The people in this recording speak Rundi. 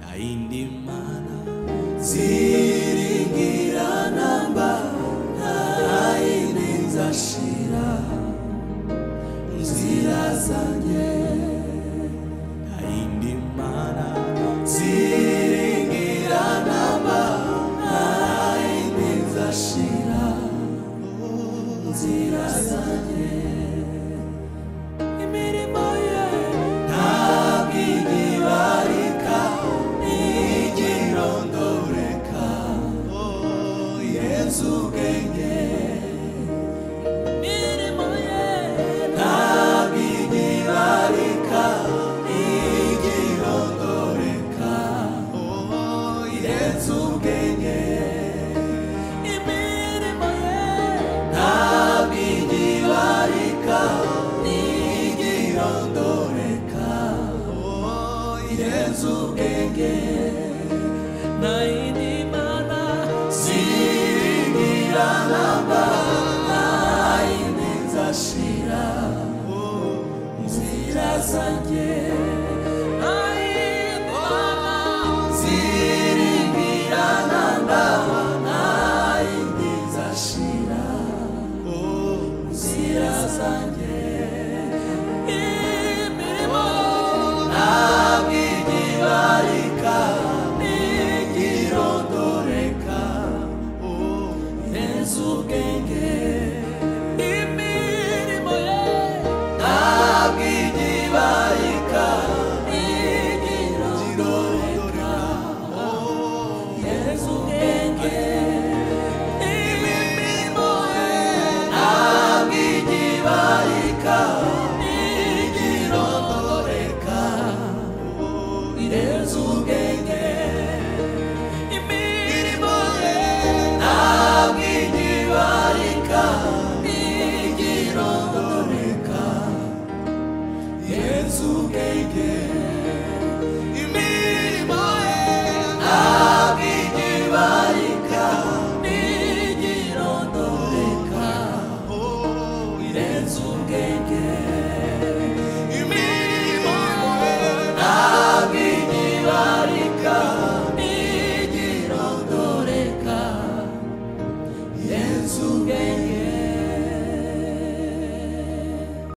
Nta yindi mana ziringira namba, nta yindi nzashira nzira zanjye. Nta yindi mana ziringira namba, nta yindi nzashira nzira zanjye. Imirimo ye ntabwo igibarika n'igirondoreka, irenze ubwenge. Imirimo ye ntabwo igibarika n'igirondoreka, irenze ubwenge. Imirimo ye ntabwo igibarika n'igirondoreka, irenze ubwenge. Nta yindi mana ziringira namba, nta yindi nzashira nzira zanjye. Nta yindi mana ziringira namba, nta yindi nzashira nzira zanjye. Imirimo ntabwo igibarika n'igirondoreka, irenze ubwenge. Imirimo ye ntabwo igibarika n'igirondoreka, irenze ubwenge. Imirimo ye ntabwo igibarika n'igirondoreka, irenze ubwenge. Imirimo ye ntabwo igibarika n'igirondoreka, irenze ubwenge.